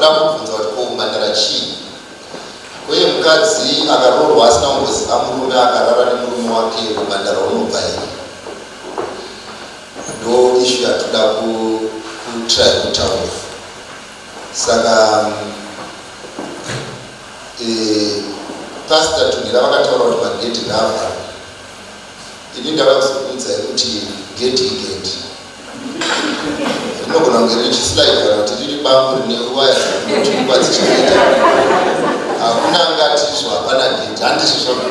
Tinoda kubvunza kuti ko umhandara chii? Uye mukadzi akaroorwa asina kumboziva murume akarara nemurume wake, umhandara unobva here? Ndo issue yatoda kutry kutaura. Saka Pastor Tunhira vakataura kuti magedhi ngaavharwe. Ini ndava kuzokuudzai kuti gedhi igedhi. Rinogona kunge richislide kana kuti riri bangu rine waya dzinotungwa dzichiita. Hakuna angati izvo hapana gedhi. Handizvo zvona.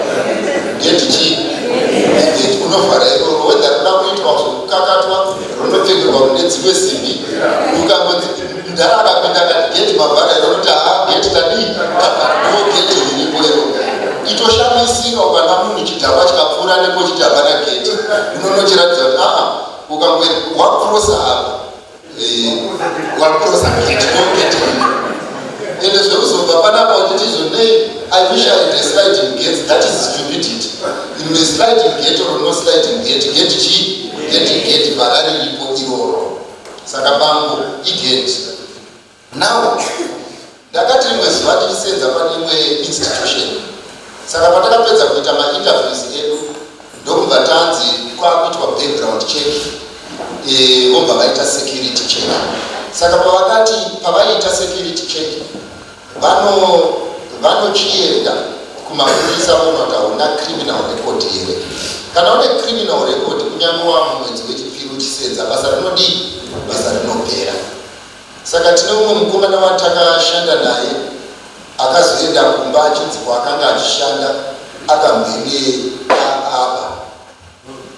Gedhi chii? Igedhi unovhara iroro whether rinoda kuitwa zvekukakatwa, rinopfekerwa mune dzimwe simbi. Ukangonzi mudhara akapinda akati gedhi mavhara here, unoti haa, gedhi tadii, tavhara. Ndo gedhi riripo iroro. Itoshamisika ukana munhu chidhakwa chikapfuura nepo chiti hapana gedhi, unonochiratidza kuti aa, ukange wacrossa apa, wacrossa gedhi, ndo gedhi riripo. Ende zvekuzobva panapa uchiti izvo nei, "I wish I had a sliding gate," that is stupidity. Imwe sliding gate or no sliding gate, gate chii? Gate, gate vhara riripo iroro. Saka bango igate. Now ndakati rimwe zuva ndichisenza pane imwe institution. Saka patakapedza kuita mainterviews edu, ndokubva tanzi kwakuitwa background check, vobva vaita security check. Saka pavakati pavaiita security check, vanochienda kumapurisa voona kuti hauna criminal record here. Kana une criminal record, kunyange wamumwedzi wechipiri uchisenza, basa rinodii? Basa rinopera. Saka tine umwe mukomana watakashanda naye akazoenda kumba achinzi kwaakanga achishanda akambenge aba.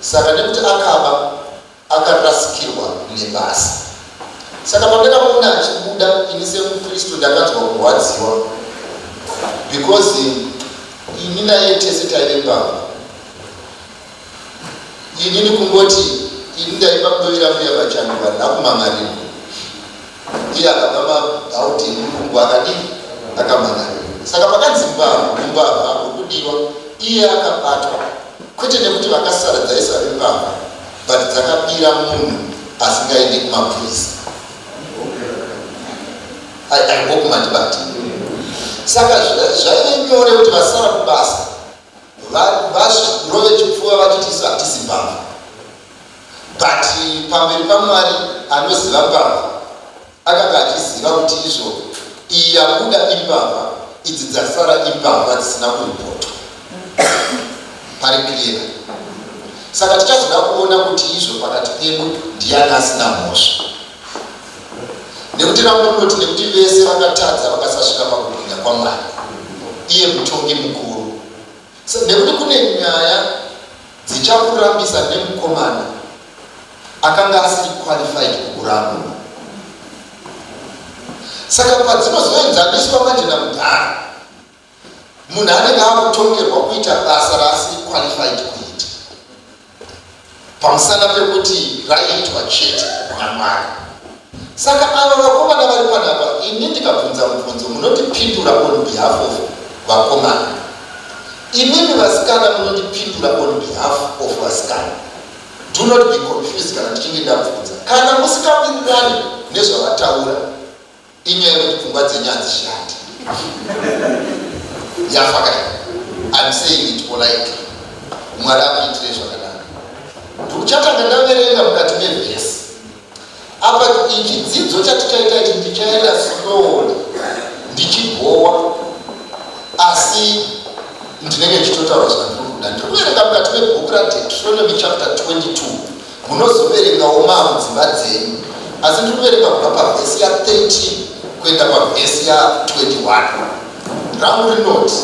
Saka nekuti akaba, akarasikirwa nebasa. Saka pandakamuona achibuda, ini semukristu ndakanzwa kurwadziwa because ini naye tese taive mbavha. Inini kungoti ini ndaiva kudovera mbuya vachanduva nakumangariro, iye akabva mabhauti emurungu akadii, akamangariro. Saka pakanzi mbavha, umbavha huri iye akabatwa, kwete nekuti vakasara dzaisave mbavha, but dzakabira munhu asingaendi kumapurisa. I hope mandibata. Saka zvaive nyore kuti vasara kubasa vazvirove chipfuva vachiti isu hatisi mbavha, but pamberi paMwari anoziva mbavha akanga achiziva kuti izvo iyi yabuda imbavha, idzi dzasara imbavha dzisina kuripotwa. Pari clear? Saka tichazoda kuona kuti izvo pakati pedu ndiani asina mhosva, nekuti rambo rinoti nekuti vese vakatadza vakasasvika pakubwinya kwaMwari, iye mutongi mukuru. Nekuti kune nyaya dzichakurambisa nemukomana akanga asiri qualified kukuramba. Saka padzinozoenzaniswa manje namudhara, munhu anenge akutongerwa kuita basa raasiri qualified kuita pamusana pekuti raiitwa chete naMwari. Saka ava vakomana vari panapa, ini ndikabvunza mubvunzo, munondipindura on behalf of vakomana. Imimi vasikana munondipindura on behalf of vasikana. Do not be confused kana ndichinge ndabvunza. Kana musikawirirani nezvavataura, inyaya yekuti pfungwa dzenyu hadzishandi. Yafa kai? I'm saying it politely. Mwari akuitire zvakanaka. Ndikuchatanga ndaverenga mukati mevhesi apa. Ichidzidzo chatichaita ichi, ndichaenda slowly ndichibhowa, asi ndinenge ndichitotaura zvandiri kuda. Ndiri kuverenga mukati mebhuku raDeuteronomy chapter 22. Munozoverengawo maamudzimba dzenyu, asi ndiri kuverenga kubva pavhesi ya13 kuenda pavhesi ya21. Rangu rinoti,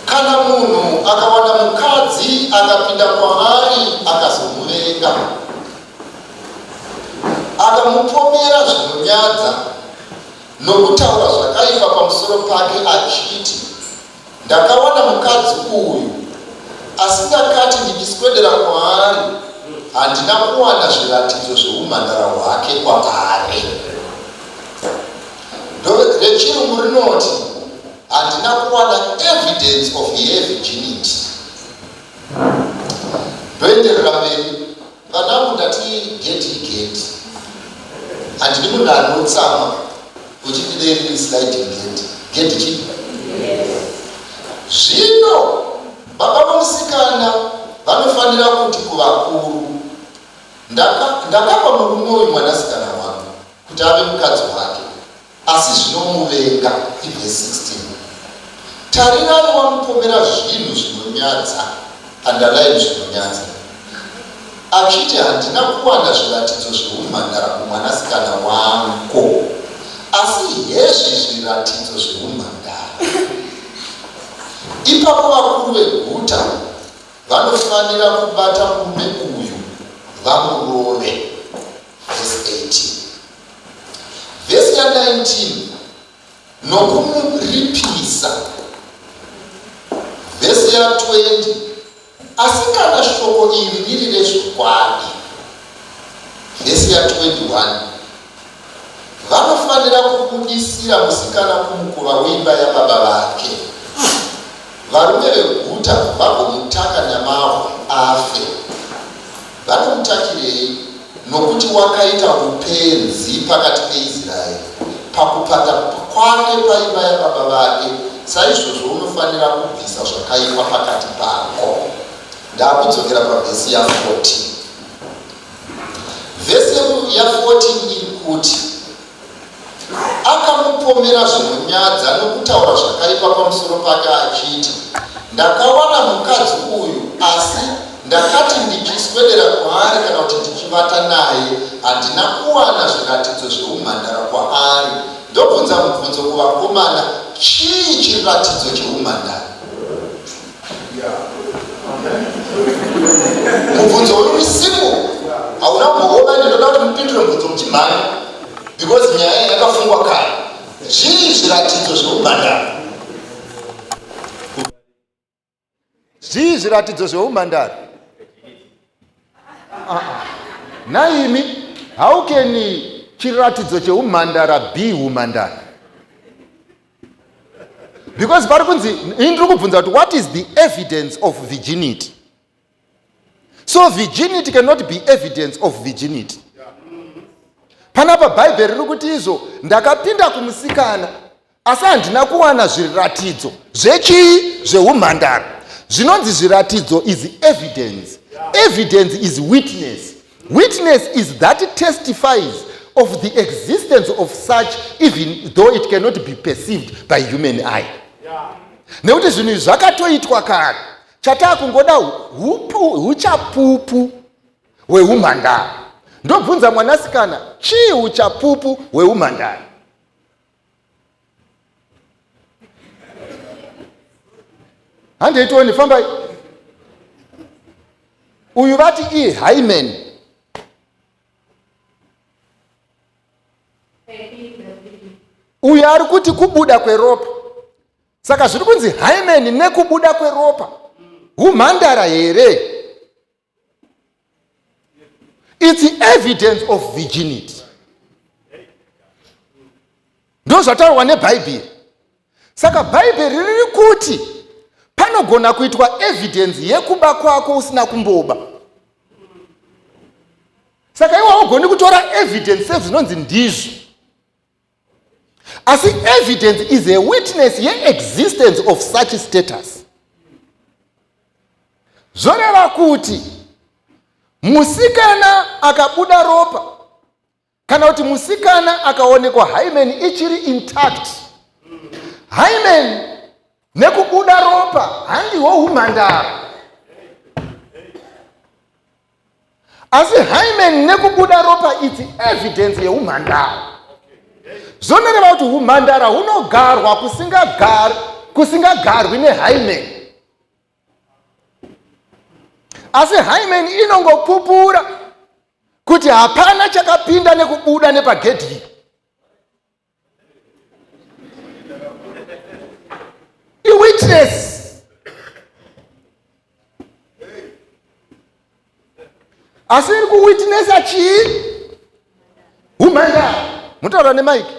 "Kana munhu akawana mukadzi akapinda kwaari akazomuvenga, akamupomera zvinonyadza nokutaura zvakaipa pamusoro pake achiti, 'Ndakawana mukadzi uyu, asi ndakati ndichiswedera kwaari handina kuwana zviratidzo zveumhandara hwake kwaari.'" Rechirungu rinoti, "Handina kuwana evidence of her virginity." Ndoenderera mberi. Vanangu, ndati gate igate. Handidi munhu anotsamwa. Uchiti dei riri sliding gate. Gate chii? Zvino baba vomusikana vanofanira kuti kuvakuru, Ndakapa murume uyu mwanasikana wangu kuti ave mukadzi wake, asi zvinomuvenga. Ivhesi 16. Tarirai wamupomera zvinhu zvinonyadza, underline zvinonyadza, achiti handina kuwana zviratidzo zveumhandara kumwanasikana wangu, asi hezvi zviratidzo zveumhandara. Ipapo vakuru veguta vanofanira kubata murume uyu vamurove. Vhesi 18. Vhesi ya 19 nokumuripisa. Vhesi ya 20 Asi kana shoko iri riri rezvokwadi, vhesi ya 21 vanofanira kubudisira musikana kumukova weimba yababa vake, varume veguta vagomutaka namahwe afe. Vanomutakirei? Nokuti wakaita upenzi pakati peIsraeri pakupata kwake paimba yababa vake, saizvozvo unofanira kubvisa zvakaipa pakati pako. Ndakudzokera pavhesi ya 14. Vhesi ya 14 iri kuti Akamupomera zvinonyadza nokutaura zvakaipa pamusoro pake achiti, Ndakawana mukadzi uyu, asi ndakati ndichiswedera kwaari kana kuti ndichivata naye, handina kuwana zviratidzo zveumhandara kwaari. Ndobvunza mubvunzo kuvakomana, chii chiratidzo cheumhandara? Mubvunzo uyu uri simple, hauna kumbooma. Ndinoda kuti mupindure mubvunzo muchimhanya because nyaya iyi yakafungwa kare. Zvii zviratidzo zveumhandara? Zvii zviratidzo zveumhandara? Ah, ah. Nhaimi, how can chiratidzo cheumhandara be umhandara? Because pari kunzi, ini ndiri kubvunza kuti what is the evidence of virginity? So virginity cannot be evidence of virginity. Panapa Bhaibheri riri kuti izvo ndakapinda kumusikana asi handina kuwana zviratidzo zvechii zveumhandara. Zvinonzi zviratidzo is evidence. Evidence is witness. Witness is that testifies of the existence of such even though it cannot be perceived by human eye. Nekuti zvinhu izvi zvakatoitwa kare, chatakungoda huchapupu hweumhandara. Ndobvunza mwanasikana, chii uchapupu hweumhandara? Handei tione, fambai. Uyu vati i hymen. Uyu ari kuti kubuda kweropa. Saka zviri kunzi hymen nekubuda kweropa humhandara here? It's evidence of virginity. Ndozvataurwa neBhaibheri. Saka Bhaibheri riri kuti panogona kuitwa evidence yekuba kwako usina kumboba. Saka iwe haugoni kutora evidence sezvinonzi ndizvo. Asi evidence is a witness yeexistence of such status. Zvoreva kuti musikana akabuda ropa kana kuti musikana akaonekwa hymen ichiri intact, hymen nekubuda ropa handiwo humhandara, asi hymen nekubuda ropa it's evidence yeumhandara. Zvonoreva kuti humhandara hunogarwa kusingagarwi nehymen, asi hymen inongopupura kuti hapana chakapinda nekubuda nepagedhi. Iwitness. Asi iri kuwitnessa chii? Humhandara. Mutaura nemaiki.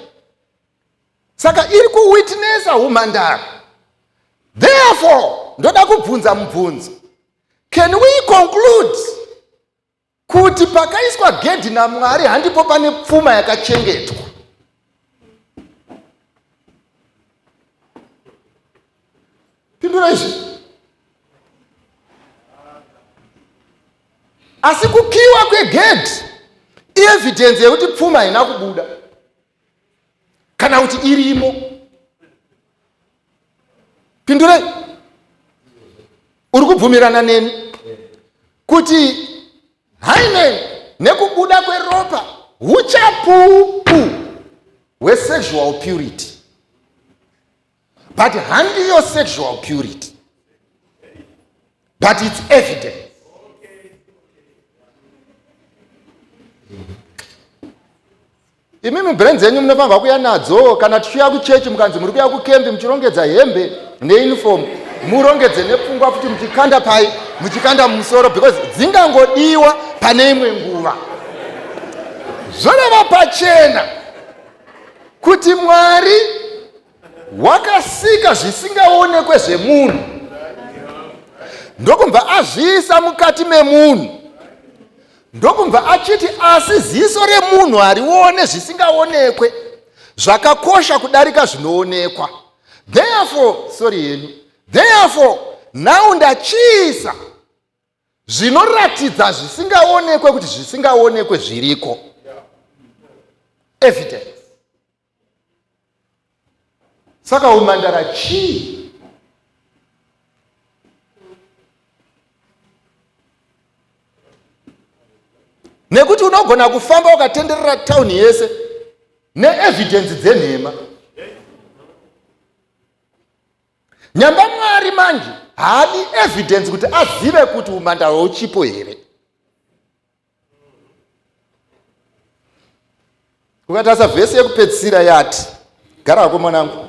Saka iri kuwitnessa humhandara. Therefore, ndoda kubvunza mubvunzo. Can we conclude kuti pakaiswa gedhi naMwari handipo pane pfuma yakachengetwa? Asi kukiwa kwegedhi ievidence yekuti pfuma haina kubuda kana kuti irimo. Pindurei, uri kubvumirana neni kuti hymen nekubuda kweropa huchapupu hwesexual purity, but handiyo sexual purity, but it's evidence. Imimi brain dzenyu munofanirwa kuya nadzo kana tichiuya kuchechi, mukanzi muri kuya kukembi, muchirongedza hembe neuniform, murongedze nepfungwa futi, muchikanda pai, muchikanda mumusoro, because dzingangodiwa pane imwe nguva. Zvoreva pachena kuti Mwari wakasika zvisingaonekwe zvemunhu, ndokubva azviisa mukati memunhu, ndokubva achiti asi ziso remunhu harione zvisingaonekwe zvakakosha kudarika zvinoonekwa. Therefore, sorry yenyu, therefore now ndachiisa zvinoratidza zvisingaonekwe kuti zvisingaonekwe zviriko. Evidence. Saka umandara chii? Nekuti unogona kufamba ukatenderera tauni yese neevidence dzenhema. Nyamba Mwari manje haadi evidence kuti azive kuti umandara uchipo here. Ukatarisa vhesi yekupedzisira yati, gara hako mwanangu,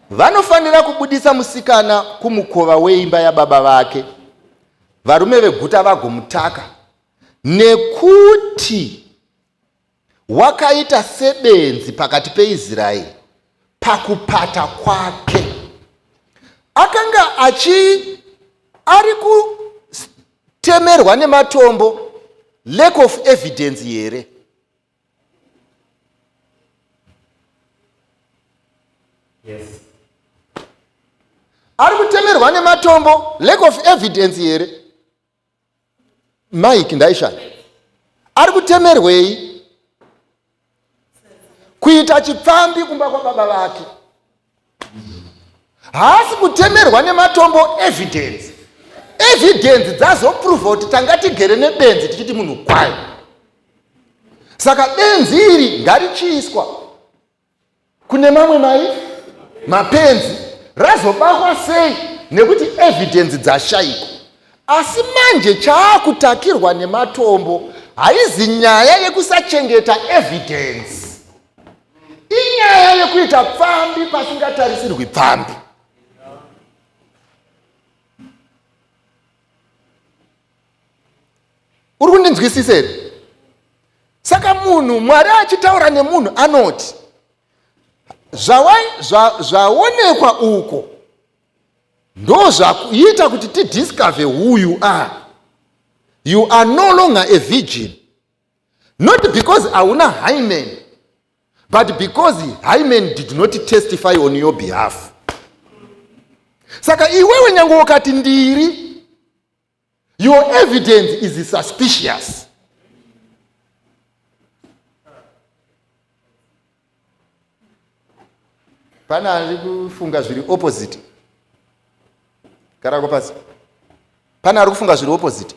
vanofanira kubudisa musikana kumukova weimba yababa vake, varume veguta vagomutaka, nekuti wakaita sebenzi pakati peIsraeri pakupata kwake. Akanga achi ari kutemerwa nematombo, lack of evidence here? Yes. Ari kutemerwa nematombo, lack of evidence here? Mike ndaishaya. Ari kutemerwei? Kuita chipfambi kumba kwababa vake. Haasi kutemerwa nematombo evidence. Evidence dzazoprova kuti tanga tigere nebenzi tichiti munhu kwayo. Saka benzi iri ngarichiiswa kune mamwe mai mapenzi, razobahwa sei nekuti evidence dzashaikwa. Asi manje chaakutakirwa nematombo haizi nyaya yekusachengeta evidence, inyaya yekuita pfambi pasingatarisirwi pfambi. Uri kundinzwisisa here? Saka munhu, Mwari achitaura nemunhu anoti zvaonekwa uko ndozvakuita kuti tidiscover who you are. You are no longer a virgin, not because hauna hymen, but because hymen did not testify on your behalf. Saka iwewe nyange ukati ndiri, your evidence is suspicious. Pane ari kufunga zviri opposite. Garako pasi. Pane ari kufunga zviri opposite.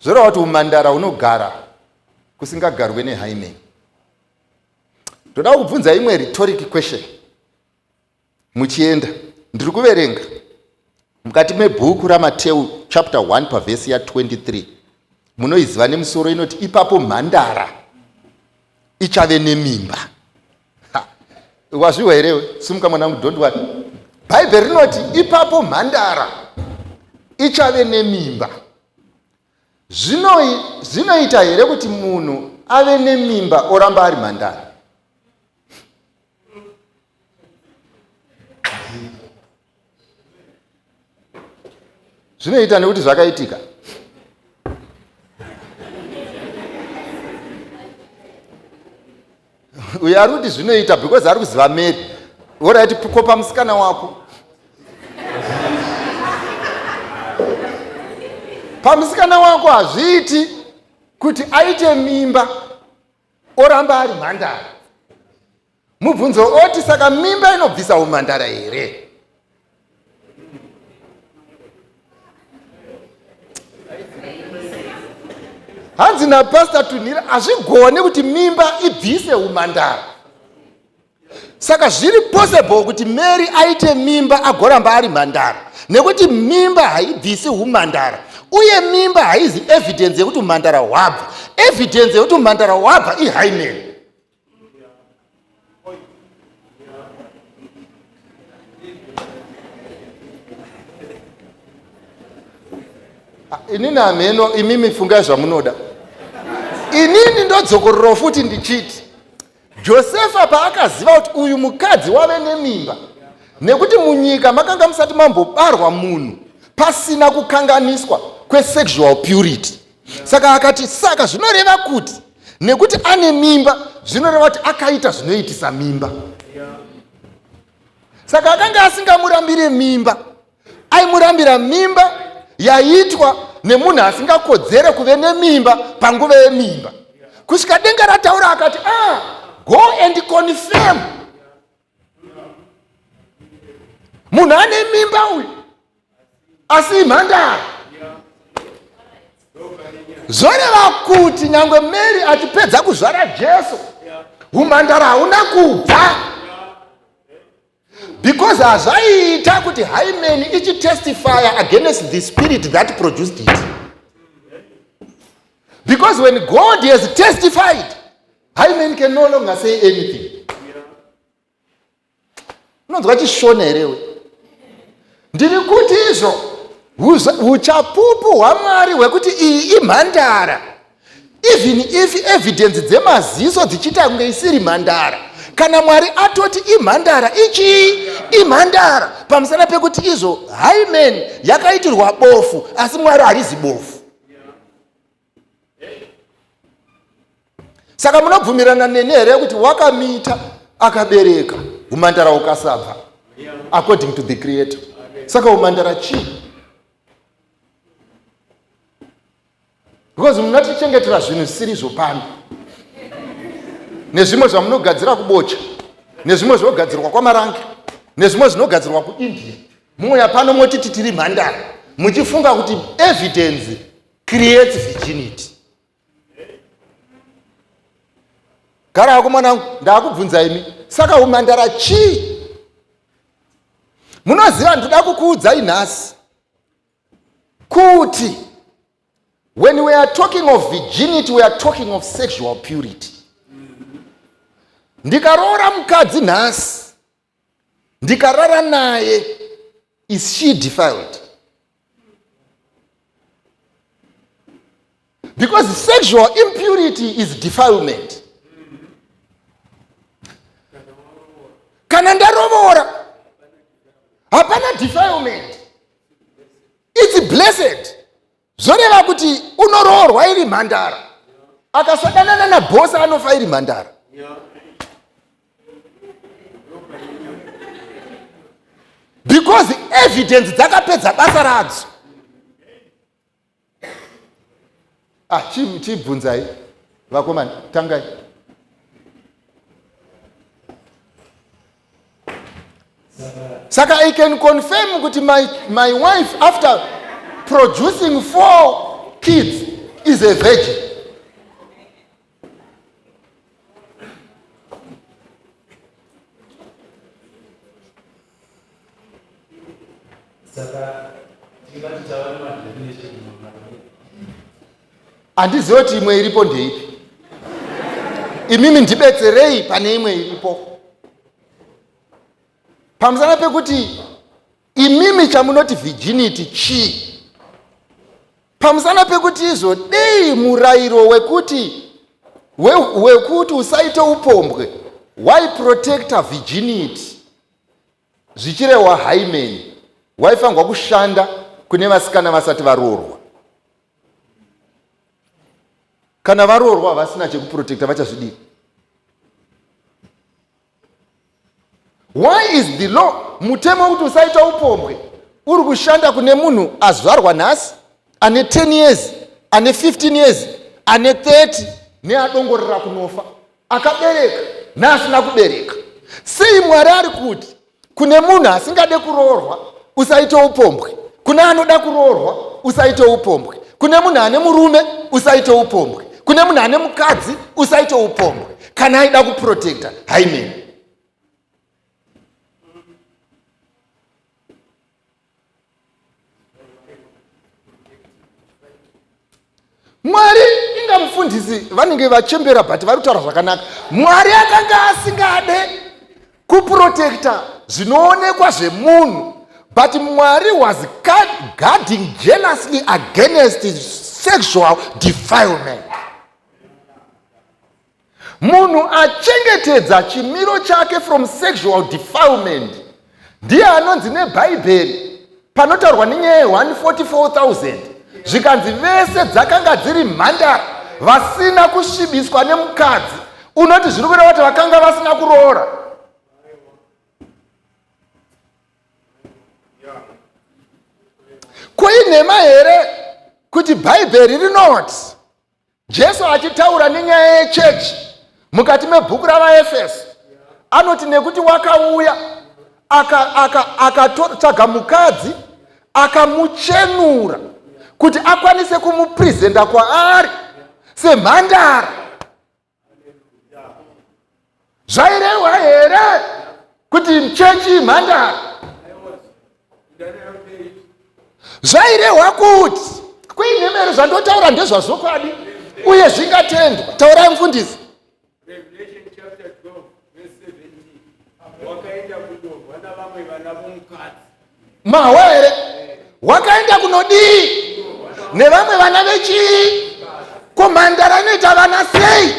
Zvoreva kuti umandara unogara kusingagarwe nehymen. Ndoda kubvunza imwe rhetoric question. Muchienda, ndiri kuverenga mukati mebhuku raMateu chapter 1 pavhesi ya 23. Munoiziva nemusoro inoti ipapo mhandara ichave nemimba. Wazviwa here? Simuka mwanangu, don't worry. Bhaibheri rinoti ipapo mhandara ichave nemimba. Zvinoita here kuti munhu ave nemimba oramba ari mhandara? Zvinoita nekuti zvakaitika. Uyo ari kuti zvinoita because ari kuziva Mary. Alright, kopa musikana wako. Pamusikana wako hazviiti kuti aite mimba oramba ari mhandara. Mubvunzo oti saka mimba inobvisa umhandara here? Hanzi napastor Tunhira hazvigone kuti mimba ibvise umhandara. Saka zviri possible kuti Mary aite mimba agoramba ari mhandara nekuti mimba haibvisi umhandara uye mimba haizi evidence yekuti umhandara hwabva. Evidence yekuti umhandara hwabva ihymen. Inini hameno, imimi fungai zvamunoda. Inini ndodzokorora futi ndichiti Josefa paakaziva kuti uyu mukadzi wave nemimba, nekuti munyika makanga musati mambobarwa munhu pasina kukanganiswa kwesexual purity, saka akati, saka zvinoreva kuti nekuti ane mimba zvinoreva kuti akaita zvinoitisa mimba. Saka akanga asingamurambire mimba, aimurambira mimba yaitwa nemunhu asingakodzere kuve nemimba panguva yemimba, kusvika denga rataura akati, ah, go and confirm munhu ane mimba uyu asi imhandara. Zvoreva kuti nyangwe Mary achipedza kuzvara Jesu, umhandara hauna kubva, because hazvaiita kuti hymen ichitestifya against the spirit that produced it, because when God has testified, hymen can no longer say anything. Unonzwa chishona here we? Ndiri kuti izvo uchapupu hwaMwari hwekuti iyi imhandara, even if evidence dzemaziso dzichiita kunge isiri mhandara, kana Mwari atoti imhandara, ichii imhandara, pamusana pekuti izvo hymen yakaitirwa bofu, asi Mwari harizi bofu. Saka munobvumirana neni here kuti wakamita akabereka umhandara ukasabva according to the creator? Saka umhandara chii? Because munotichengetera zvinhu zvisiri zvopano, nezvimwe zvamunogadzira kubocha, nezvimwe zvinogadzirwa kwamarange, nezvimwe zvinogadzirwa kuIndia, mouya pano motiti tiri mhandara, muchifunga kuti evidence creates virginity. Gara hako mwanangu, ndakubvunza imi, saka umhandara chii? Munoziva, ndoda kukuudzai nhasi kuti when we are talking of virginity, we are talking of sexual purity. Ndikaroora mukadzi nhasi, ndikarara naye, is she defiled? Because sexual impurity is defilement. Kana ndarovora hapana defilement, it's blessed. Zvoreva kuti unoroorwa iri mhandara, akasadanana nabhosi anofa iri mhandara. Because evidence dzakapedza basa radzo. Ah, chibvunzai vakomana, tangai. Saka I can confirm kuti my wife after producing 4 kids is a virgin. Saka tingati tava nemadefinition maviri. Handizivi kuti imwe iripo ndeipi. Imimi ndibetserei pane imwe iripo. Pamusana pekuti imimi chamunoti virginity chii? Pamusana pekuti izvo dei murayiro wekuti wekuti usaite upombwe waiprotecta virginity, zvichirehwa hymen, waifanirwa kushanda kune vasikana vasati varoorwa. Kana varoorwa vasina chekuprotecta vachazvidii? Why is the law, mutemo wekuti usaita upombwe, uri kushanda kune munhu azvarwa nhasi, Ane 10 years, ane 15 years, ane 30 neadongorera kunofa, akabereka neasina kubereka. Sei Mwari ari kuti kune munhu asingade kuroorwa usaite upombwe, kune anoda kuroorwa usaite upombwe, kune munhu ane murume usaite upombwe, kune munhu ane mukadzi usaite upombwe, kana aida kuprotecta hymen? Mwari inga mufundisi vanenge vachembera but vari kutaura zvakanaka. Mwari akanga asingade kuprotecta zvinoonekwa zvemunhu, but Mwari was guarding jealously against sexual defilement. Munhu achengetedza chimiro chake from sexual defilement ndiye anonzi neBhaibheri panotaurwa nenyaya ye-144,000, zvikanzi vese dzakanga dziri mhandara vasina kusvibiswa nemukadzi. Unoti zviri kureva kuti vakanga vasina kuroora? Ko inhema here kuti Bhaibheri rinoti Jesu achitaura nenyaya yechechi mukati mebhuku ravaEfeso anoti nekuti wakauya akatotsvaga aka, aka mukadzi akamuchenura kuti akwanise kumuprezenta kwaari semhandara? Zvairehwa here kuti chechi imhandara? Zvairehwa kuti kuinemere zvandotaura ndezvazvokwadi uye zvingatendwa. Taurai mufundisi. Revelation chapter 12 verse 17. Wakaenda kundorwa navamwe vana vomukadzi. Mahwa here? Wakaenda kunodii nevamwe vana vechii? Ko mhandara inoita vana sei?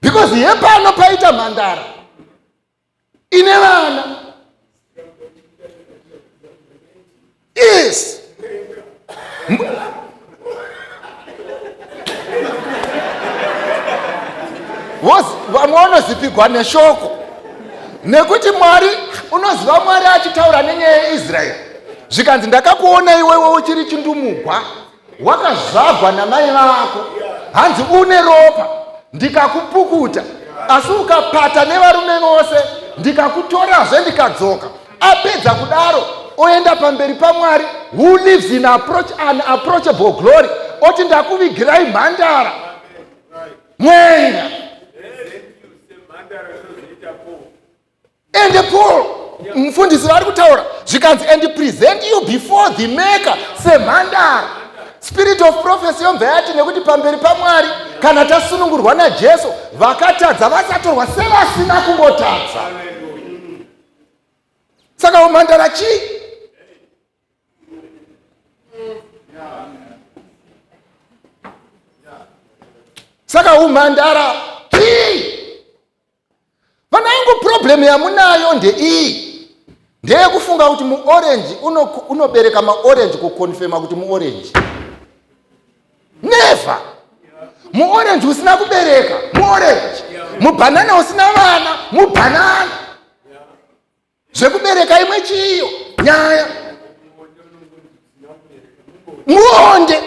Because yepano paita mhandara ine vana. Yes. Vamwe vanozipigwa neshoko nekuti Mwari unoziva Mwari achitaura nenyaya yeIsraeri, zvikanzi ndakakuona iwewe uchiri chindumugwa, wakazvagwa namai vako, hanzi une ropa, ndikakupukuta, asi ukapata nevarume vose, ndikakutorazve ndikadzoka. Apedza kudaro oenda pamberi paMwari who lives in approach, unapproachable glory, oti ndakuvigirai mhandara mwenga. And Paul mufundisi vari kutaura, zvikanzi and present you before the maker semhandara. Spirit of prophecy yobva yati nekuti pamberi paMwari kana tasunungurwa naJesu, vakatadza vasatorwa sevasina kungotadza. Saka umhandara chii? Saka umhandara chii? Vanangu, problem yamunayo ndeiyi, ndeyekufunga kuti muorange unobereka maorange kukonfema kuti muorange. Never. Muorange usina kubereka muorange, mubhanana usina vana mubhanana. Zvekubereka imwe chiyo nyaya. Muonde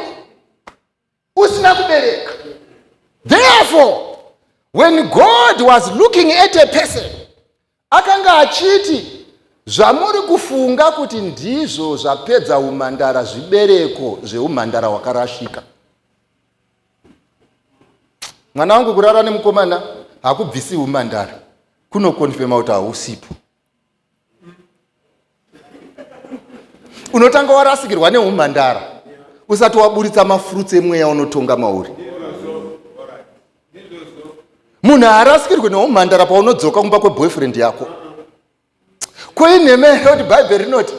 usina kubereka. Therefore, when God was looking at a person, akanga achiti zvamuri kufunga kuti ndizvo zvapedza umhandara zvibereko zveumhandara hwakarashika. Mwana wangu, kurara nemukomana hakubvisi umhandara, kunokonfema kuti hausipo. Unotanga warasikirwa neumhandara usati waburitsa mafurutsi emweya unotonga mauri. Munhu haarasikirwe neumhandara paunodzoka kumba kweboyfriend yako. Kuinhema here kuti Bhaibheri rinoti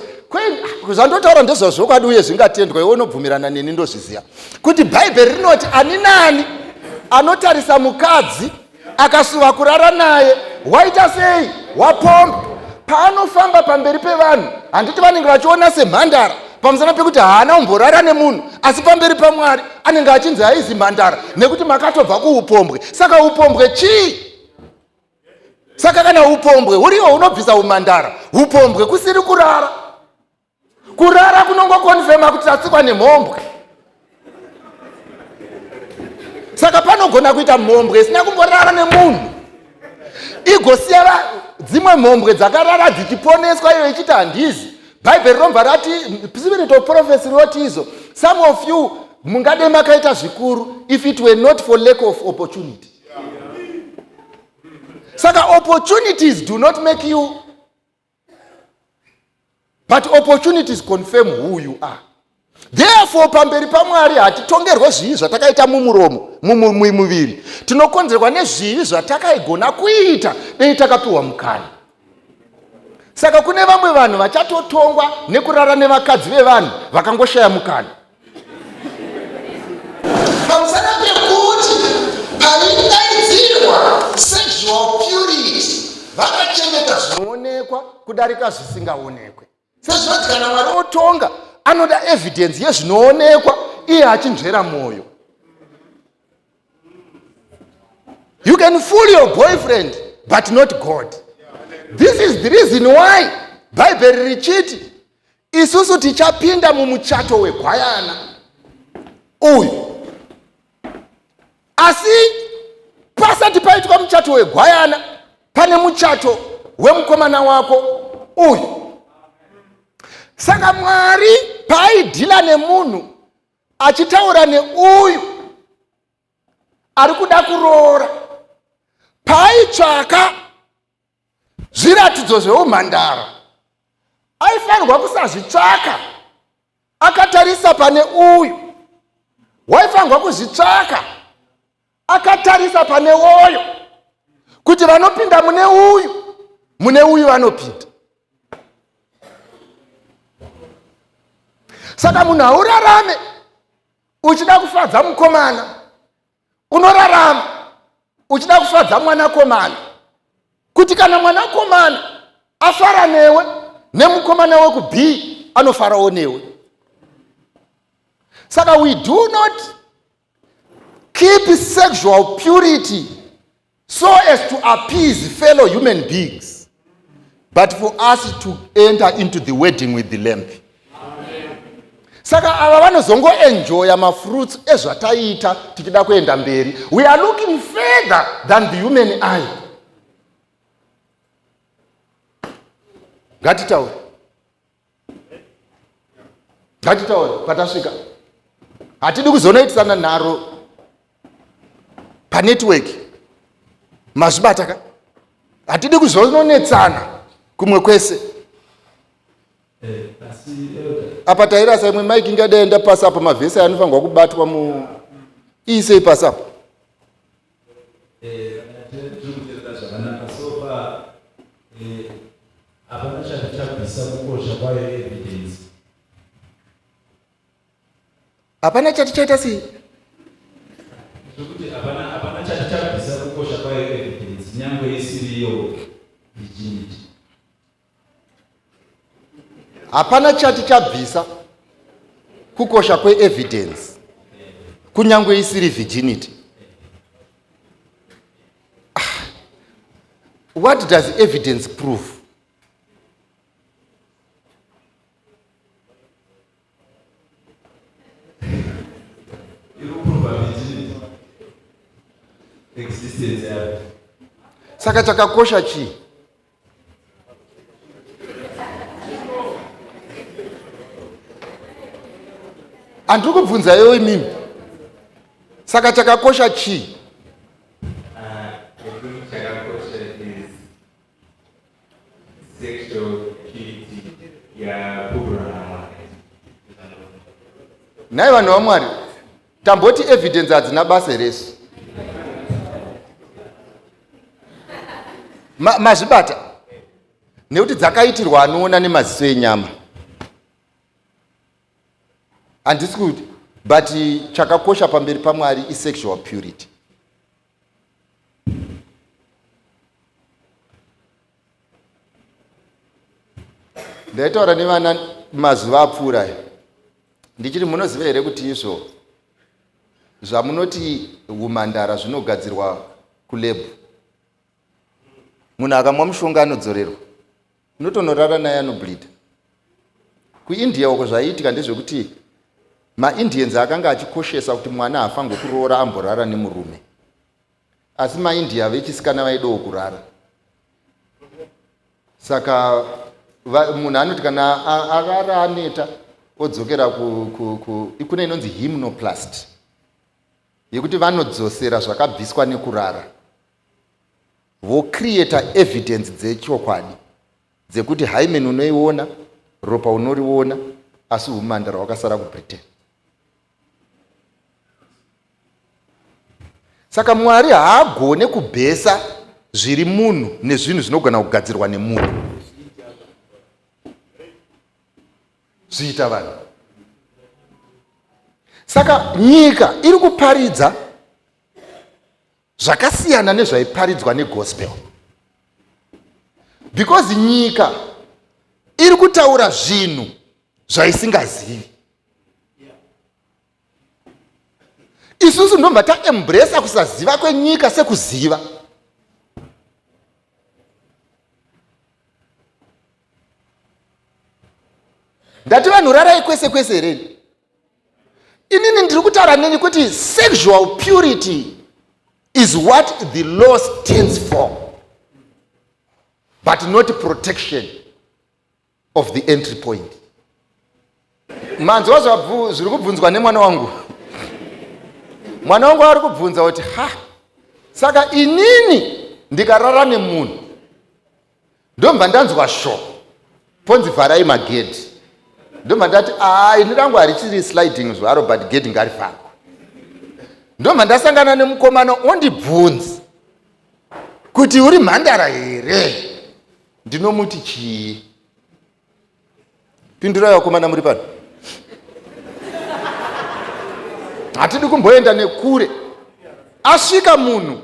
zvandotaura ndezvazvokwadi uye zvingatendwa? Iwe unobvumirana neni, ndozviziva kuti Bhaibheri rinoti ani nani anotarisa mukadzi akasuva kurara naye waita sei? Wapomba. Paanofamba pamberi pevanhu, handiti vanenge vachiona semhandara pamusana pekuti haana umborara nemunhu, asi pamberi paMwari anenge achinzi haizi mhandara nekuti makatobva kuupombwe. Saka upombwe chii? Saka kana upombwe huriwo hunobvisa umhandara, upombwe kusiri kurara. Kurara kunongokonfema kuti tatsikwa nemhombwe. Saka panogona kuita mhombwe isina kumborara nemunhu, igosiya dzimwe mhombwe dzakarara dzichiponeswa, iyo ichiti handizi. Bhaibheri robva rati, spirit of prophecy roti izvo, some of you mungade makaita zvikuru if it were not for lack of opportunity. Saka opportunities do not make you, but opportunities confirm who you are. Therefore pamberi paMwari hatitongerwe zvivi zvatakaita mumuromo, mumuviri. Tinokonzerwa nezvivi zvatakaigona kuita dei takapiwa mukana. Saka kune vamwe vanhu vachatotongwa nekurara nevakadzi vevanhu vakangoshaya mukana. Pamusana pekuti paidaidzirwa sexual purity, vakachengeta zvinoonekwa kudarika zvisingaonekwe. Sezvinoti kana Mwari otonga anoda evidence yezvinoonekwa, iye achinzvera mwoyo. You can fool your boyfriend but not God. This is the reason why Bhaibheri richiti isusu tichapinda mumuchato wegwayana uyu. Asi pasati paitwa muchato wegwayana, pane muchato wemukomana wako uyu. Saka Mwari paaidhila nemunhu achitaura neuyu ari kuda kuroora, paaitsvaka zviratidzo zveumhandara, aifanirwa kusazvitsvaka akatarisa pane uyu, waifanirwa kuzvitsvaka akatarisa pane woyo, kuti vanopinda mune uyu, mune uyu vanopinda. Saka munhu haurarame uchida kufadza mukomana, unorarama uchida kufadza mwanakomana, kuti kana mwanakomana afara newe, nemukomana wekub anofarawo newe. Saka we do not keep sexual purity so as to appease fellow human beings, but for us to enter into the wedding with the Lamb. Saka ava vanozongoenjoya mafruits ezvataiita tichida kuenda mberi. We are looking further than the human eye. Ngatitaure, ngatitaure patasvika. Hatidi kuzonoitisana nharo panetwork, mazvibata ka? Hatidi kuzononetsana kumwe kwese. Apa tairasa imwe maiki, ingadaenda pasi apa. Mavhesi anofanirwa kubatwa mu iisei pasi apa. Tiri kuteerera zvakanaka so far. Hapana chati chabvisa kukosha kwayo evidence. Hapana chati chaita sei? Zvekuti hapana chati chabvisa kukosha kwayo evidence, nyangwe isiriyo virginity. Hapana chati chabvisa kukosha kweevidence kunyange isiri virginity. What does evidence prove? Iri kuprova virginity, existence yayo. Saka chakakosha chii? Handiri kubvunza iwe, imimi. Saka chakakosha chii? I think chakakosha is sexual purity yapurwa naMwari. Nhai vanhu vaMwari, tamboti evidence hadzina basa heresu? Mazvibata nekuti dzakaitirwa anoona nemaziso enyama. Handisi kuti, but chakakosha pamberi paMwari isexual purity. Ndaitaura nevana mazuva apfuura aya, ndichiti, munoziva here kuti izvo zvamunoti umhandara zvinogadzirwa kulab? Munhu akamwa mushonga anodzorerwa, unotonorara naye anobleeda. KuIndia uko zvaiitika ndezvekuti maIndians akanga achikoshesa kuti mwana haafanirwe kuroora amborara nemurume, asi maIndia vechisikana vaidawo kurara. Saka munhu anoti kana arara aneta odzokera kune inonzi hymnoplast yekuti vanodzosera zvakabviswa nekurara, vocreata evidence dzechokwadi dzekuti hymen unoiona, ropa unoriona, asi humandara hwakasara kuBritain. Saka Mwari haagone kubhesa zviri munhu nezvinhu zvinogona kugadzirwa nemunhu. Zviita vanhu. Saka nyika iri kuparidza zvakasiyana nezvaiparidzwa negospel, because nyika iri kutaura zvinhu zvaisingazivi. Isusu ndobva taembresa kusaziva kwenyika sekuziva. Ndati vanhu rarai kwese kwese here? Inini ndiri kutaura neni kuti sexual purity is what the law stands for, but not protection of the entry point. Manzwa zviri kubvunzwa nemwana wangu. Mwana wangu ari kubvunza kuti ha, saka inini ndikarara nemunhu ndobva ndanzwa shoko ponzi vharai magedhi, ndobva ndati aa, ini rangu harichiri sliding zvaro, but gedhi ngarivharwe. Ndobva ndasangana nemukomana ondibvunza kuti uri mhandara here, ndinomuti chii? Pindurai vakomana muri pano, hatidi kumboenda nekure. Asvika munhu,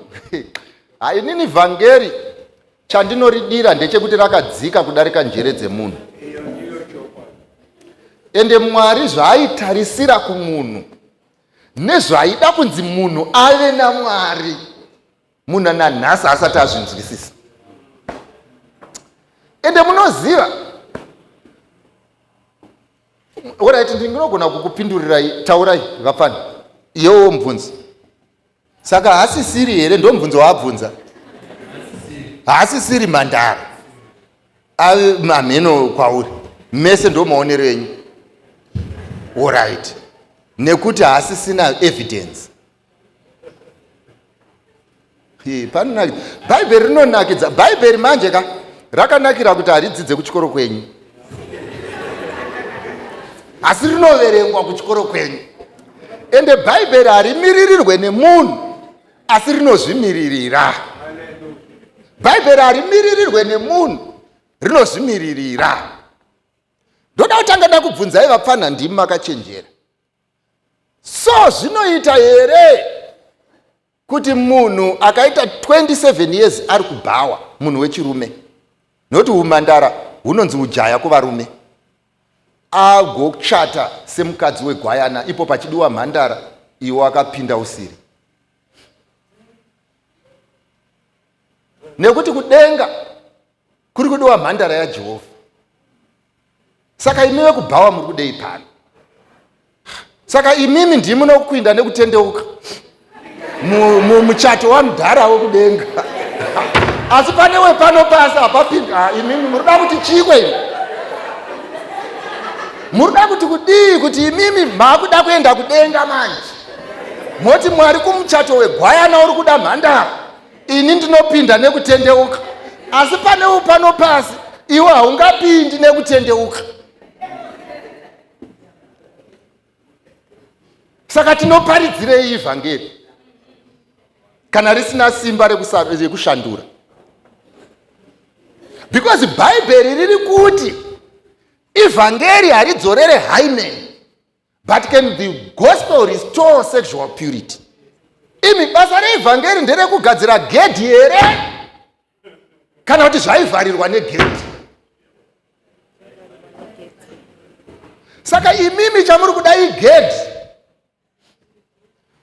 hainini vhangeri chandinoridira ndechekuti rakadzika kudarika njere dzemunhu. Ende Mwari zvaaitarisira kumunhu nezvaida kunzi munhu ave naMwari, munhu nanhasi asati azvinzwisisa. Ende munoziva, orit, ndinogona kukupindurirai. Taurai vapfana, iyewo mubvunzi. Saka haasisiri here? Ndo mubvunzo waabvunza. Haasisiri mhandara ave mamheno kwauri mese, ndo maonero enyu. Orit, nekuti haasisina evidence. Bhaibheri rinonakidza. Bhaibheri manje ka rakanakira kuti haridzidze kuchikoro kwenyu, asi rinoverengwa kuchikoro kwenyu. Ende Bhaibheri harimiririrwe nemunhu, asi rinozvimiririra. Bhaibheri harimiririrwe nemunhu, rinozvimiririra. Ndoda kutanga ndakubvunzai vapfanha, ndimi makachenjera. So zvinoita here kuti munhu akaita 27 years ari kubhawa, munhu wechirume, nokuti umandara hunonzi ujaya kuvarume, agochata semukadzi wegwayana ipo pachidiwa mhandara, iwo akapinda usiri? Nekuti kudenga kuri kudiwa mhandara yaJehovha. Saka imi vekubhawa muri kudei pano? Saka imimi ndimi munokuinda nekutendeuka muchato wamudhara wekudenga, asi pane wepano pasi hapapinda. Imimi muri kuda kuti chikwe? Imi muri kuda kuti kudii? Kuti imimi maakuda kuenda kudenga manje, moti Mwari kumuchato wegwayana uri kuda mhandara, ini ndinopinda nekutendeuka, asi pane upano pasi iwe haungapindi nekutendeuka. Saka tinoparidzirei ivhangeri kana risina simba rekushandura? Because Bhaibheri riri kuti ivhangeri haridzorere hymen, but can the gospel restore sexual purity? Imi basa reivhangeri nderekugadzira gedhi here, kana kuti zvaivharirwa negedhi? Saka imimi chamuri kuda igedhi,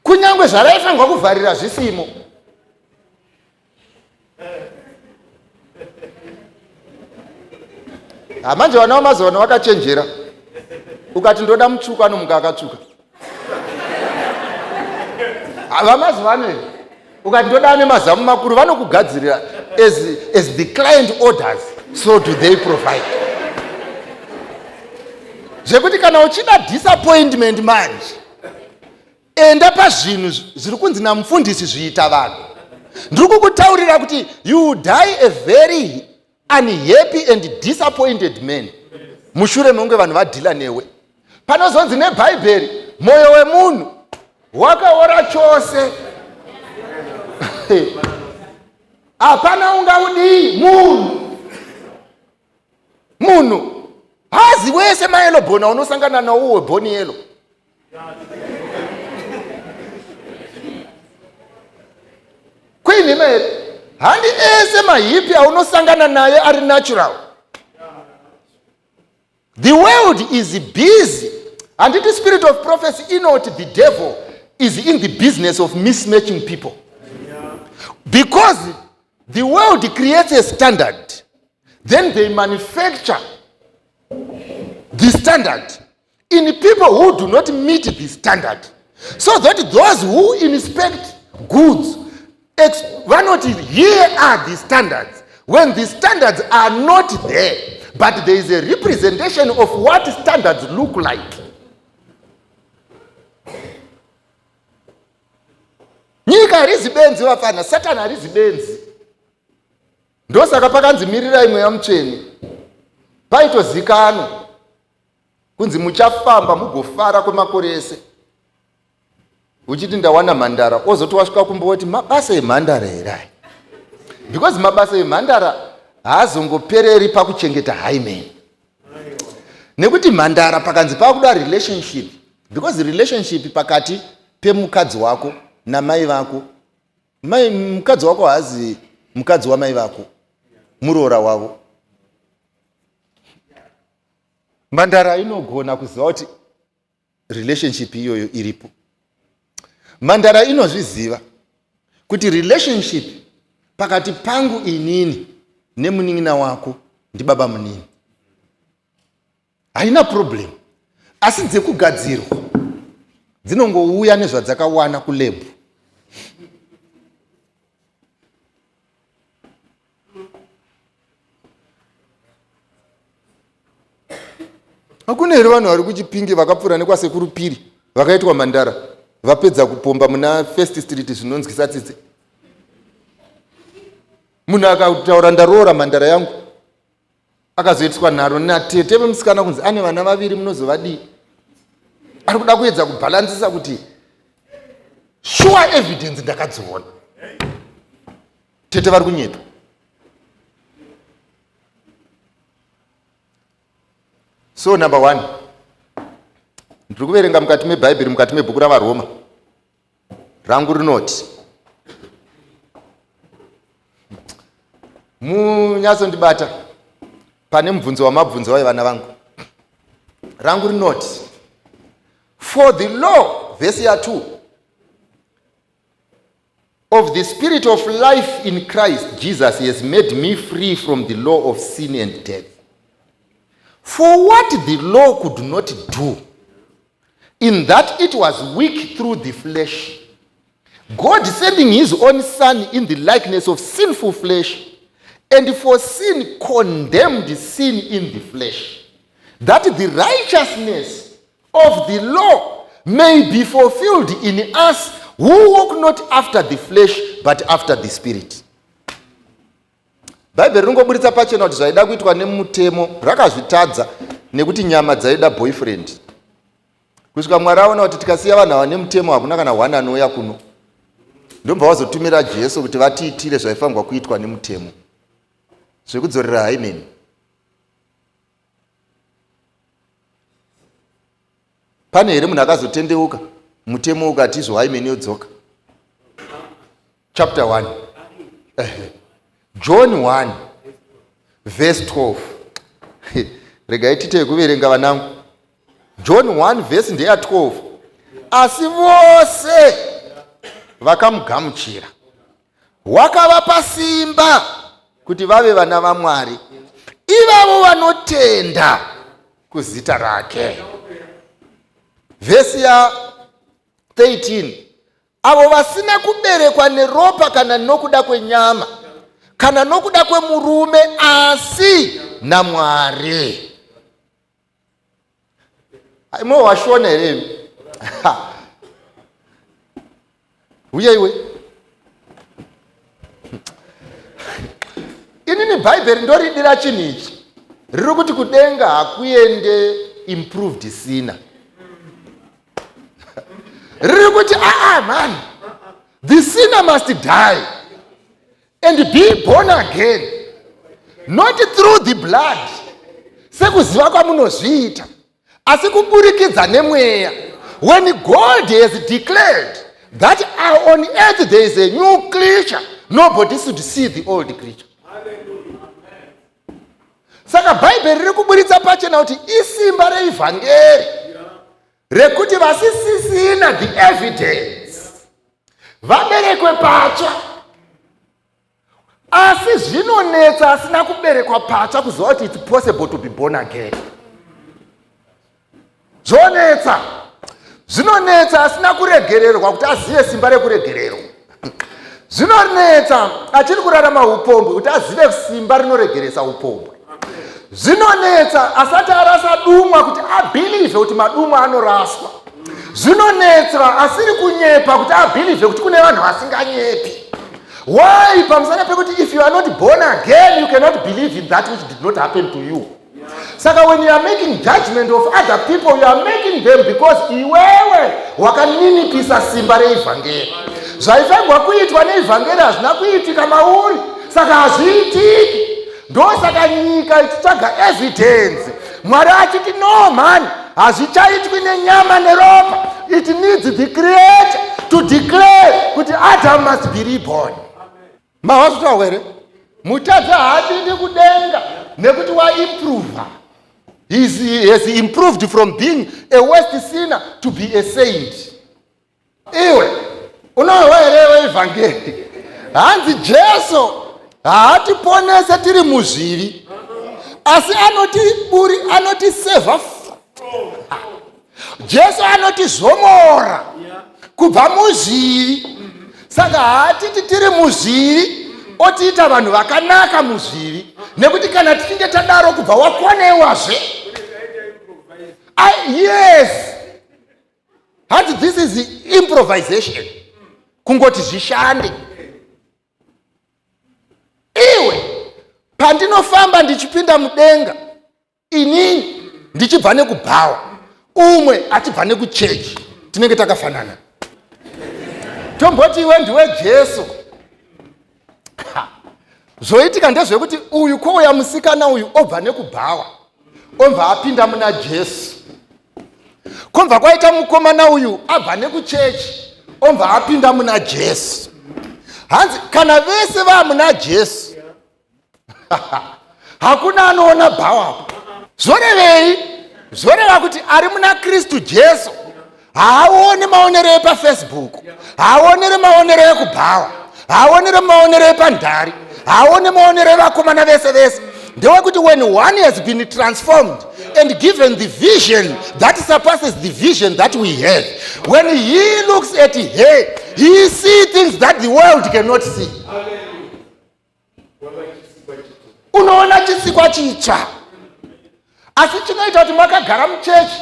kunyange zvaraifanirwa kuvharira zvisimo. Hamanje vana vamazuva ano vakachenjera. Ukati ndoda mutsvuku anomuka akatsvuka. Vamazuva ano here? Ukati ndoda ane mazamu makuru vanokugadzirira as the client orders, so do they provide. Zvekuti kana uchida disappointment manje, enda pazvinhu zviri kunzi namufundisi zviita vanhu. Ndiri kukutaurira kuti you die a very unhappy and disappointed man mushure mekunge vanhu vadhila newe. Panozonzi neBhaibheri mwoyo wemunhu wakaora chose, hapana ungaudii munhu. Munhu hazi wese mayelo bona unosangana nawo webhoni yelo. Kuinhima here? Handi ese mahipi aunosangana naye ari natural. The world is busy. Handiti spirit of prophecy inoti the devil is in the business of mismatching people. Because the world creates a standard, then they manufacture the standard in people who do not meet the standard, so that those who inspect goods vanoti here are the standards, when the standards are not there, but there is a representation of what standards look like. Nyika harizi benzi vafana, Satani harizi benzi. Ndosaka pakanzi mirirai mweya mutsvene, paitozikanwa kunzi muchafamba mugofara kwemakore ese uchiti ndawana mhandara, ozoti wasvika kumba woti mabasa emhandara here aya? Because mabasa emhandara haazongopereri pakuchengeta hymen, nekuti mhandara pakanzi pakuda relationship, because relationship pakati pemukadzi wako namai vako, mai mukadzi wako haazi mukadzi wamai vako, muroora wavo. Mhandara inogona kuziva kuti relationship iyoyo iripo. Mhandara inozviziva kuti relationship pakati pangu inini nemunin'ina wako ndibaba munini haina problem, asi dzekugadzirwa dzinongouya nezvadzakawana kulebhu. Hakuna here vanhu vari kuChipinge vakapfuura nekwasekuru Piri vakaitwa mandara vapedza kupomba muna First Street zvinonzwisa tsitsi? Munhu akataura ndaroora mandara yangu, akazoitiswa nharo natete vemusikana kunzi ane vana vaviri, munozovadii? Ari kuda kuedza kubhalansisa kuti sure evidence ndakadziona, tete vari kunyepa. So number 1, ndiri kuverenga mukati meBhaibheri, mukati mebhuku raVaRoma. Rangu rinoti, munyatsondibata pane mubvunzo wamabvunzo wayo vana vangu. Rangu rinoti, for the law, vhesi ya2, of the spirit of life in Christ Jesus has made me free from the law of sin and death. For what the law could not do, in that it was weak through the flesh, God sending his own son in the likeness of sinful flesh, and for sin condemned sin in the flesh, that the righteousness of the law may be fulfilled in us who walk not after the flesh but after the spirit. Bhaibheri ringoburitsa pachena kuti zvaida kuitwa nemutemo rakazvitadza, nekuti nyama dzaida boyfriend, kusvika Mwari aona kuti tikasiya vanhu ava nemutemo hakuna kana hwana anouya kuno, ndobva vazotumira Jesu kuti vatiitire zvaifanirwa kuitwa nemutemo zvekudzorera hymen. Pane here munhu akazotendeuka mutemo ukati izvo hymen yodzoka? Chapter 1, John 1 verse 12. Regai tite kuverenga vanangu. John 1 verse ndeya 12. Asi vose vakamugamuchira wakavapa simba kuti vave vana vaMwari, ivavo vanotenda. vanotenda kuzita rake. Vhesi ya 13 avo vasina kuberekwa neropa kana nokuda kwenyama kana nokuda kwemurume asi naMwari. Imwe washona here imi? Uye iwe inini bhaibheri ndoridira chinhu ichi riri kuti kudenga hakuende improved sinner. Riri kuti aa man, the sinner must die and be born again, not through the blood sekuziva kwamunozviita, asi kuburikidza nemweya. When God has declared that on earth there is a new creature, nobody should see the old creature. Saka bhaibheri riri kuburitsa pachena kuti isimba reivhangeri rekuti vasisisina the evidence vaberekwe patsva. Asi zvinonetsa asina kuberekwa patsva kuziva kuti it's possible to be born again. Zvonetsa, zvinonetsa asina kuregererwa kuti azive simba rekuregererwa. Zvinonetsa achiri kurarama upombwe kuti azive simba rinoregeresa upombwe. Zvinonetsa asati arasa dumwa kuti abhilivhe kuti madumwa anoraswa. Zvinonetsa asiri kunyepa kuti abhilivhe kuti kune vanhu vasinganyepi. Why? Pamusana pekuti if you are not born again, you cannot believe in that which did not happen to you. Saka when you are making judgment of other people, you are making them because iwewe wakaninipisa simba reivhangeri. Zvaifanirwa kuitwa neivhangeri hazvina kuitika mauri, saka hazviitiki. Ndosaka nyika ichitsvaga evidence, Mwari achiti no man, hazvichaitwi nenyama neropa. It needs the creator to declare kuti Adam must be reborn. Mahwazvitaurwa here? Mutadzi haapindi kudenga nekuti waimprova. He has improved from being a worst sinner to be a saint. Iwe unohwa here weivhangeri? Hanzi Jesu haatiponese tiri muzvivi, asi anotiburi, anotisevha. Jesu anotizvomora kubva muzvivi. Saka haatiti tiri muzvivi otiita vanhu vakanaka muzvivi, nekuti kana tichinge tadaro kubva wakonewazve. Yes, hanzi this is improvisation, kungoti zvishande. Iwe, pandinofamba ndichipinda mudenga, inini ndichibva nekubhawa, umwe achibva nekuchechi, tinenge takafanana. Tomboti iwe ndiwe Jesu. Zvoitika ndezvekuti uyu kwouya musikana uyu obva nekubhawa, obva apinda muna Jesu. Kwobva kwaita mukomana uyu abva nekuchechi, obva apinda muna Jesu. Hanzi kana vese vaa muna Jesu, hakuna anoona bhawapo. Zvorevei? Zvoreva kuti ari muna Kristu Jesu haaoni maonero epaFacebook, haaonere maonero ekubhawa, haaonere maonero epandari, haaone maonero evakomana vese vese. Ndewekuti when one has been transformed and given the vision that surpasses the vision that we have, when he looks at her, he see things that the world cannot see. Unoona chisikwa chitsva, asi chinoita kuti makagara muchechi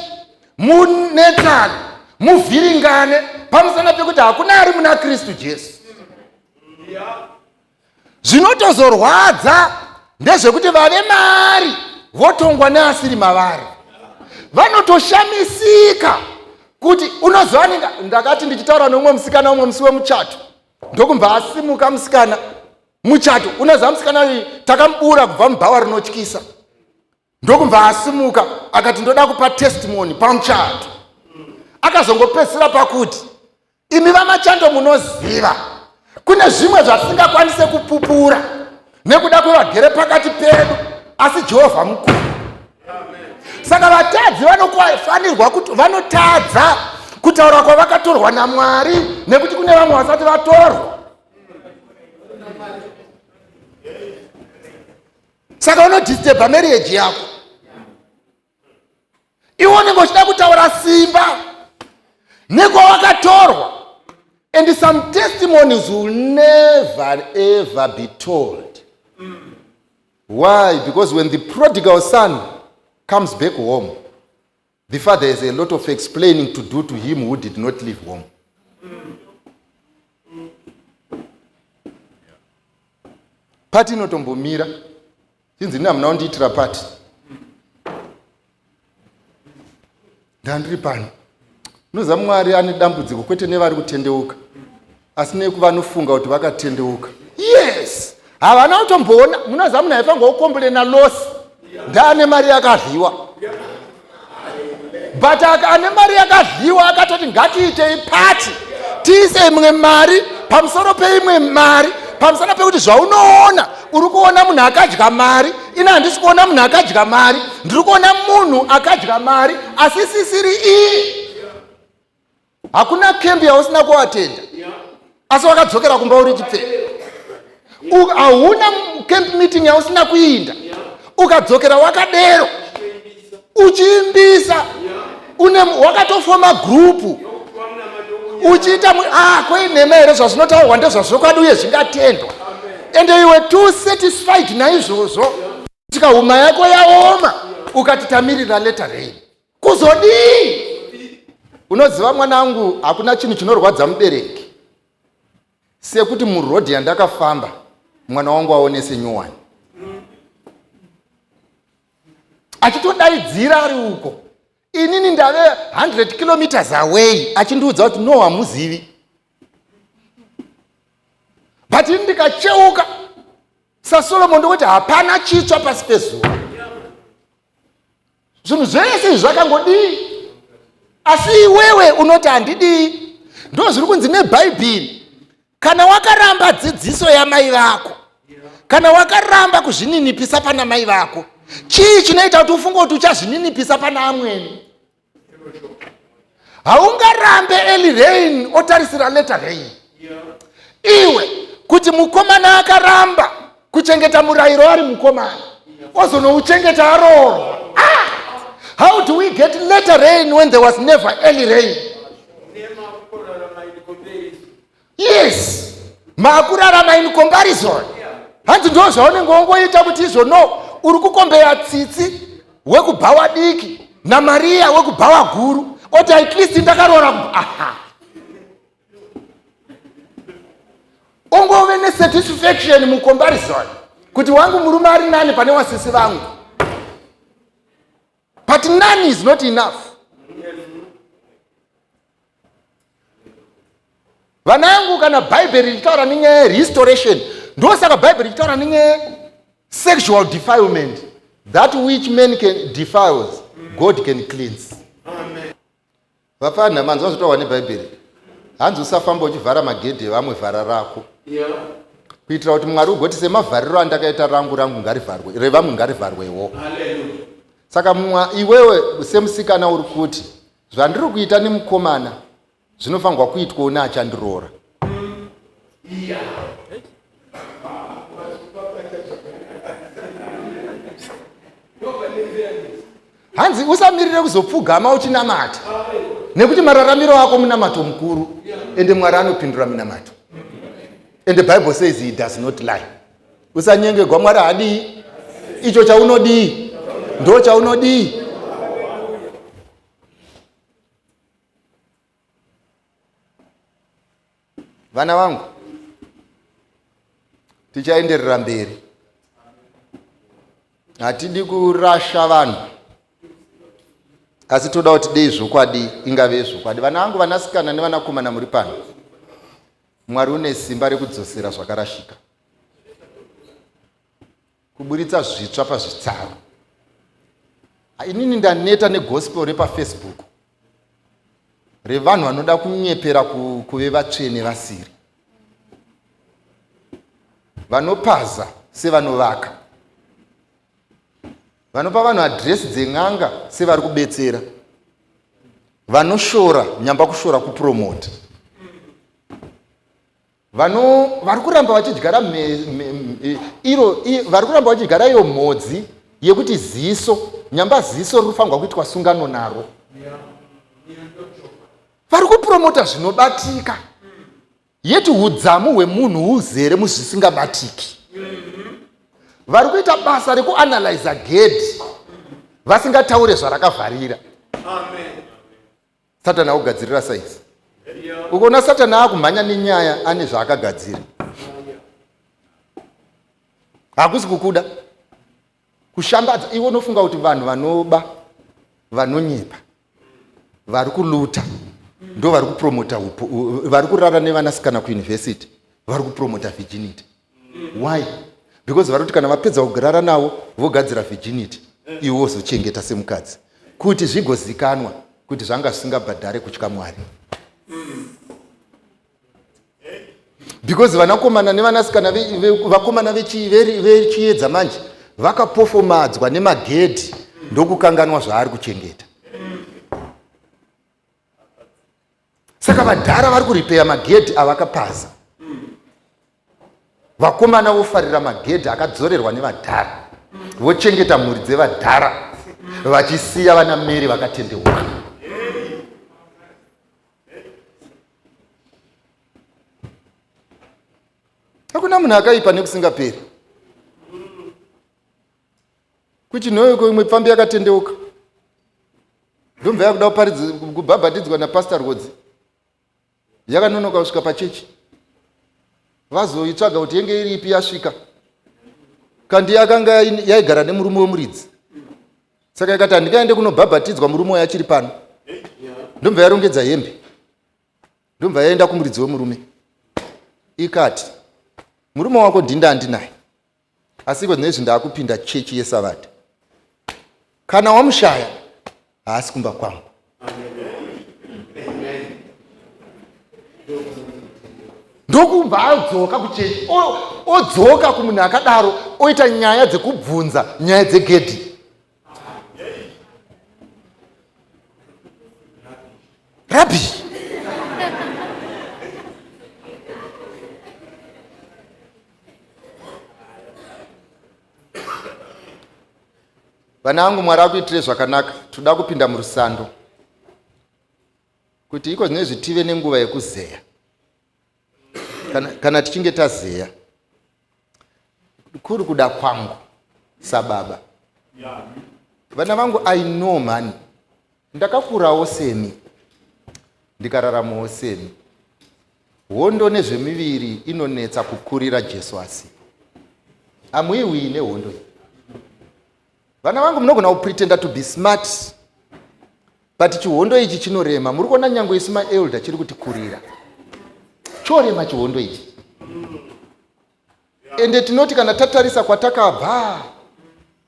munetsane, muvhiringane, pamusana pekuti hakuna ari muna Kristu Jesu. Zvinotozorwadza ndezvekuti vave maari votongwa neasiri mavari. Vanotoshamisika kuti unoziva, ndakati ndichitaura neumwe musikana umwe musi wemuchato, ndokubva asimuka musikana muchato. Unoziva musikana uyu takamubura kubva mubhawa rinotyisa, ndokubva asimuka akati ndoda kupa testimony pamuchato. Akazongopedzisira pakuti imi vamachando munoziva kune zvimwe zvatisingakwanise kupupura nekuda kwevagere pakati pedu, asi Jehovha mukuru. Saka vatadzi vanofanirwa kuti vanotadza kutaura kwavakatorwa naMwari, nekuti kune vamwe vasati vatorwa. Saka unodisturba marriage yako. Iwe unenge uchida kutaura simba nekwawakatorwa. And some testimonies will never ever be told. Why? Because when the prodigal son comes back home, the father has a lot of explaining to do to him who did not leave home. Pati inotombomira chinzi ini hamuna kundiitira pati, ndandiri pano. Unoziva, Mwari ane dambudziko kwete nevari kutendeuka, asi nekuvanofunga kuti vakatendeuka. Yes, havana kutomboona. Munoziva, munhu aifanirwa kucomplaina loss ndaane mari yakadyiwa, but ane mari yakadyiwa akatoti ngatiitei pati, tiise imwe mari pamusoro peimwe mari, pamusana pekuti zvaunoona, uri kuona munhu akadya mari. Ina handisi kuona munhu akadya mari, ndiri kuona munhu akadya mari asi sisiri iye. Hakuna camp yausina kuattenda asi wakadzokera kumba uri chipfeka. Hauna camp meeting yausina kuinda, ukadzokera wakadero uchiimbisa, une wakatofoma group uchiita. Ah, koinhema here? Zvazvinotaurwa ndezvazvokwadi uye zvingatendwa. Ende iwe too satisfied naizvozvo, tika huma yako yaoma, ukati tamirira latter rain. Kuzodii? Unoziva, mwanangu, hakuna chinhu chinorwadza mubereki sekuti muroad yandakafamba mwana wangu aonese nyowani achitodaidzira ari uko, inini ndave 100 kilometers away, achindiudza kuti no, hamuzivi. But ini ndikacheuka saSolomon ndokuti hapana chitsva pasi pezuva, zvinhu zvese izvi zvakangodii, asi iwewe unoti handidii. Ndo zviri kunzi neBhaibheri, kana wakaramba dzidziso yamai vako, kana wakaramba kuzvininipisa pana mai vako, chii chinoita kuti ufunge kuti uchazvininipisa pana amweni? Haungarambe early rain otarisira later rain. Iwe kuti mukomana akaramba kuchengeta murayiro ari mukomana, ozonouchengeta aroorwa. Ah! How do we get later rain when there was never early rain? Yes, maakurarama in comparison. Hanzi ndo zvaunenge wongoita kuti izvo no, uri kucompare Tsitsi wekubhawa diki naMariya wekubhawa guru, oti at least ndakaroora. Aha, ongove nesatisfaction mucomparison kuti wangu murume ari nani pane wasisi vangu. But none is not enough. Vanangu, kana Bhaibheri richitaura nenyaya yerestoration, ndosaka Bhaibheri richitaura nenyaya sexual defilement. That which man can defiles, God can cleanse. Vapfanha, manzwa zvotaurwa neBhaibheri? Hanzi usafamba uchivhara magedhi evamwe, vhara rako, kuitira kuti Mwari ugoti semavhariro andakaita rangu, rangu ngarivharwe, revamwe ngarivharwewo. Saka mwa iwewe semusikana uri kuti zvandiri kuita nemukomana zvinofanirwa kuitwawo neachandiroora. Hanzi usamirire kuzopfugama uchinamata, nekuti mararamiro ako munamato mukuru. Ende Mwari anopindura minamato, and the Bible says he does not lie. Usanyengegwa, Mwari haadii icho chaunodii, ndo chaunodii. Vana vangu, tichaenderera mberi. Hatidi kurasha vanhu, asi toda kuti dei zvokwadi ingave zvokwadi. Vana vangu, vanasikana nevanakomana muri pano, Mwari une simba rekudzosera zvakarashika, kuburitsa zvitsva pazvitsaro. Inini ndaneta negospel repaFacebook revanhu vanoda kunyepera kuve vatsvene vasiri, vanopaza sevanovaka, vanopa vanhu adhiresi dzen'anga sevari kubetsera, vanoshora nyamba kushora kupromota, vano vari kuramba vachidyara iro, vari kuramba vachidyara iyo mhodzi. yekuti ziso nyamba ziso riri kufanirwa kuitwa sungano naro. Vari kupromota zvinobatika yeti hudzamu hwemunhu huzere muzvisingabatiki. Vari kuita basa rekuanalyza gedhi vasingataure zvarakavharira. Satani akugadzirira saizi. Ukaona Satani akumhanya nenyaya ane zvaakagadzira. Hakusi kukuda kushambadza. Iwe unofunga kuti vanhu vanoba, vanonyepa, vari kuluta ndo vari kupromota, vari kurara nevanasikana kuuniversity, vari kupromota virginity. Why? Because vari kuti kana vapedza kurara navo vogadzira virginity, iwe wozochengeta semukadzi kuti zvigozikanwa kuti zvanga zvisingabhadhare kutya Mwari. Because vanakomana nevanasikana vakomana vechiedza manje vakapofomadzwa nemagedhi ndokukanganwa zvaari kuchengeta. Saka vadhara vari kuripeya magedhi avakapaza. Vakomana vofarira magedhi akadzorerwa nevadhara, vochengeta mhuri dzevadhara vachisiya vana Mary vakatendeuka. Hakuna munhu akaipa nekusingaperi. Kuchinhoyoko imwe pfambi yakatendeuka ndomva yakuda kubhabhatidzwa napastor Rwodzi. Yakanonoka kusvika pachechi, vazoitsvaga kuti yenge iripi yasvika. Kandi yakanga yaigara nemurume wemuridzi, saka yakati handingaende kunobhabhatidzwa murume uyo achiri pano. Ndomva yarongedza hembe, ndomva yaenda kumuridzi wemurume, ikati murume wako ndinda andinaye, asi iko nezvi ndakupinda chechi yesavadha, kana wamushaya haasi kumba kwangu. Ndokubva adzoka kuchechi, odzoka kumunhu akadaro, oita nyaya dzekubvunza nyaya dzegedhi. Rabbi, vana vangu, Mwari akuitire zvakanaka. Toda kupinda murusando kuti iko zvinezvi tive nenguva yekuzeya. Kana tichinge tazeya, kuri kuda kwangu sababa. Vana vangu, I know mani ndakakurawo semi, ndikararamawo semi. Hondo nezvemiviri inonetsa kukurira Jesu asipo. Hamuiwii nehondo iyi. Vana vangu, munogona kupretenda to be smart, but chihondo ichi chinorema. Muri kuona nyange isu maelder chiri kutikurira. Chorema chihondo ichi. Ende tinoti kana tatarisa kwatakabva,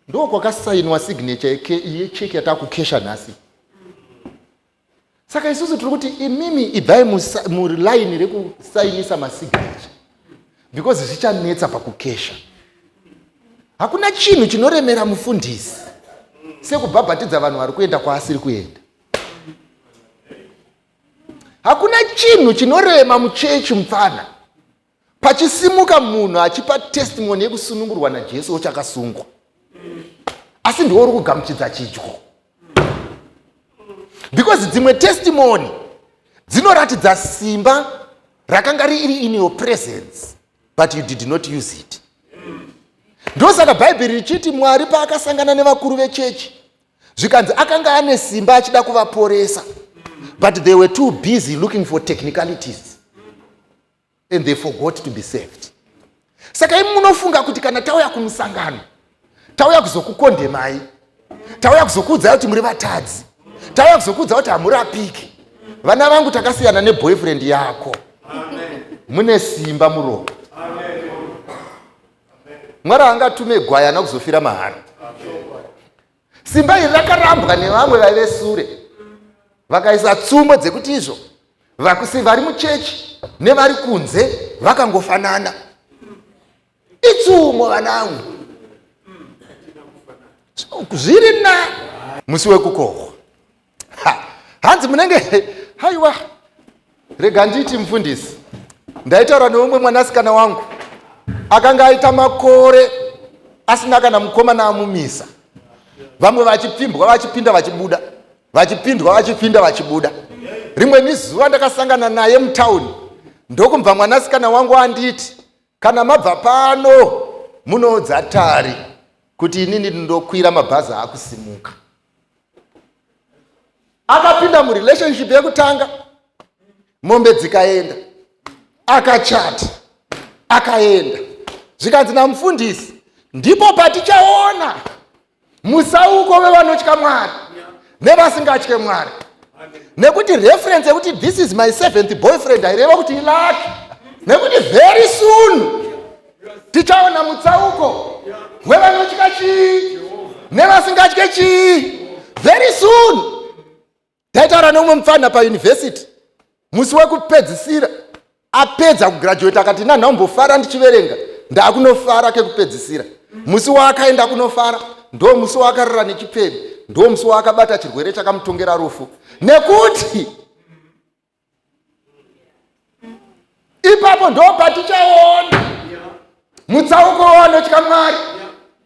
ndo kwakasainwa signature yecheki yatakukesha nhasi. Saka isusu tiri kuti imimi ibvai mulaini rekusainisa masignature, because zvichanetsa pakukesha. Hakuna chinhu chinoremera mufundisi sekubhabhatidza vanhu vari kuenda kwaasiri kuenda. Hakuna chinhu chinorema muchechi mupfana pachisimuka munhu achipa testimony yekusunungurwa naJesu ochakasungwa, asi ndiwo uri kugamuchidza chidyo. Because dzimwe testimony dzinoratidza simba rakanga riri in your presence, but you did not use it. Ndosaka Bhaibheri richiti Mwari paakasangana nevakuru vechechi, zvikanzi akanga ane simba achida kuvaporesa, but they were too busy looking for technicalities and they forgot to be saved. Saka imi munofunga kuti kana tauya kumusangano, tauya kuzokukondemai, tauya kuzokuudzai kuti muri vatadzi, tauya kuzokuudza kuti hamurapiki. Vana vangu, takasiyana neboyfriend yako. Mune simba muropa. Mwari haangatume gwayana kuzofira mahara. Simba iri rakarambwa nevamwe vaive sure, vakaisa tsumo dzekuti izvo vakusi vari muchechi nevari kunze vakangofanana. Itsumo vanangu, zviri na musi wekukohwa. Hanzi munenge haiwa, rega nditi mufundisi, ndaitaura neumwe mwanasikana wangu akanga aita makore asina kana mukomana amumisa. Vamwe vachipfimbwa vachipinda vachibuda, vachipindwa vachipinda vachibuda. Rimweni zuva ndakasangana naye mutauni, ndokubva mwanasikana wangu anditi, kana mabva pano munoudza Tari kuti inini ndinokwira mabhazi akusimuka. Akapinda murelationship yekutanga, mombe dzikaenda, akachata, akaenda, zvikanzi namufundisi, ndipo patichaona musauko wevanotya Mwari nevasingatye Mwari. Nekuti reference yekuti this is my seventh boyfriend haireva kuti ilucky, nekuti very soon tichaona mutsauko wevanotya chii nevasingatye chii. Very soon. Taitaura neumwe mupfana pauniversity musi wekupedzisira apedza kugraduate, akati nanhaumbofara ndichiverenga, ndakunofara kekupedzisira. Musi waakaenda kunofara ndo musi waakarara nechipfeve, ndo musi waakabata chirwere chakamutongera rufu, nekuti ipapo ndo patichaona mutsauko wanotya Mwari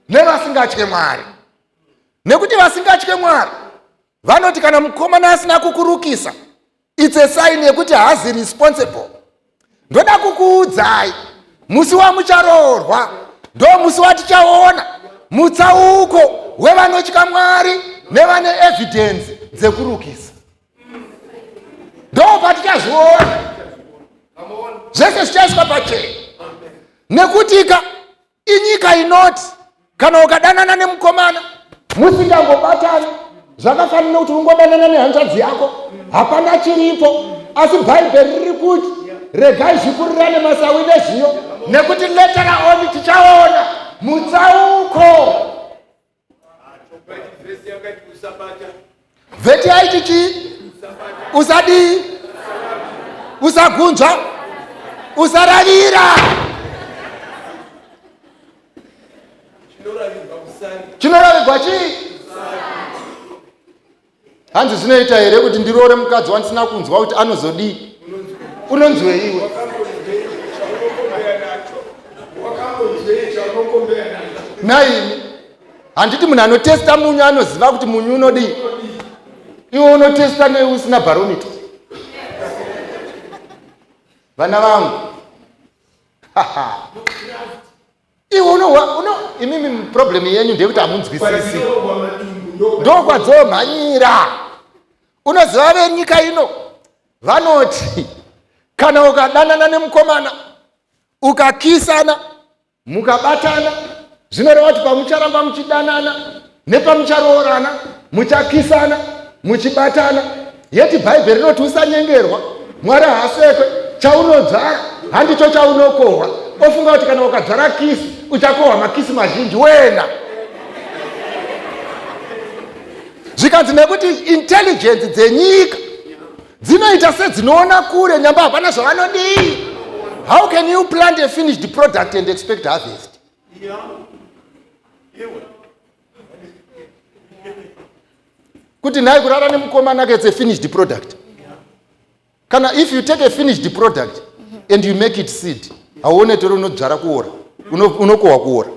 nevasingatye Mwari. Nekuti vasingatye Mwari vanoti kana mukomana asina kukurukisa, it's a sign yekuti haazi responsible. Ndoda kukuudzai, musi wamucharoorwa ndo musi watichaona mutsauko wevanotya Mwari nevane evidence dzekurukisa. Ndo patichazviona zvese zvichaiswa pachena, nekutika inyika inoti kana ukadanana nemukomana musingangobatani, zvakafanana kuti ungodanana nehanzvadzi yako, hapana chiripo. Asi Bhaibheri riri kuti regai zvikurirane masawi nezviyo, nekuti later on tichaona mutsauko. Vheti yaiti chii? Usadii, usagunzva, usaravira. Chinoravirwa chii? Hanzi zvinoita here kuti ndiroore mukadzi wandisina kunzwa kuti anozodii? Unonzweiwe? Naimi handiti munhu anotesta munyu anoziva kuti munyu unodii? Iwe unotesta nei usina barometer? Vana vangu, iwe uno imimi problem yenyu ndeyekuti hamunzwisisi, ndokwadzomhanyira. Unoziva venyika ino vanoti kana ukadanana nemukomana, ukakisana, mukabatana, zvinoreva kuti pamucharamba muchidanana nepamucharoorana muchakisana muchibatana. Yeti Bhaibheri rinoti usanyengerwa, Mwari haasekwe, chaunodzvara handicho chaunokohwa. Ofunga kuti kana ukadzvara kisi uchakohwa makisi mazhinji wena. Zvikanzi nekuti intelligence dzenyika dzinoita sedzinoona kure, nyamba hapana zvavanodii. How can you plant a finished product and expect harvest? Kuti nhai, kurara nemukomana it's a finished product. Kana if you take a finished product and you make it seed, hauone tori unodzvara kuora, unokohwa kuora.